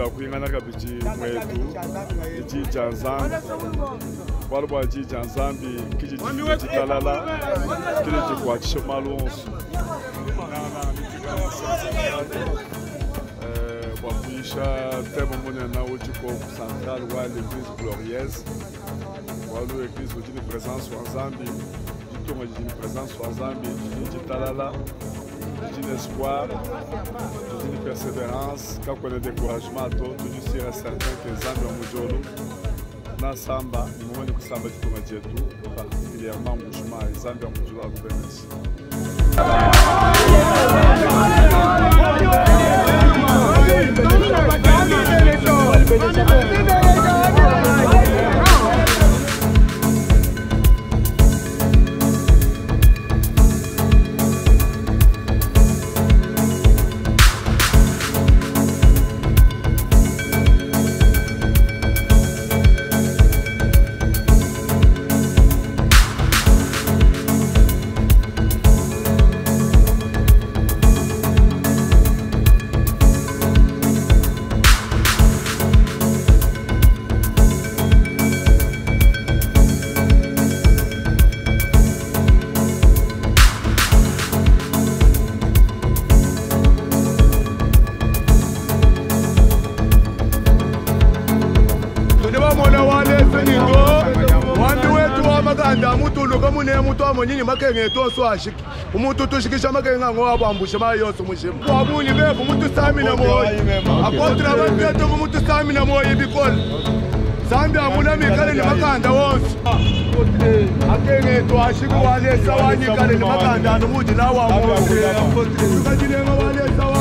dia kuhingana kabidi mwetu ne diyi dia Nzambi, bualu bua diyi dia Nzambi ke didi ditalala, ke didi dikuatshisha malu onso. Bua kuyisha theme munene udi ku central wa l'Eglise Glorieuse, bualu Eglise udi ne presence wa Nzambi, ditunga didi ne presence wa Nzambi, didi ne ditalala, didi ne espoir, didi ne perseverance, kakuena decouragement to, tudi sur et certain que Nzambi wa mu diulu nasamba ne mumanye kusamba ditunga dietu, particulièrement Mbuji-Mayi. Nzambi wa mu diulu akubeneshe. Tudi bamona wa Lesenito, wambi wetu wa makanda mutuluka mune mutu amonyi ni makenga etu onso ashiki umuntu tushikisha makenga ngo abambusha mayi yonso mushima wa bungi befu mutusamina moyi apotre abantu betu kumutusamina moyi bikole Nzambi amuna mikale ni makanda wonso akenge etu ashiki walesa wanyikale ni makanda anu mudi nawa tukadilenga walesa.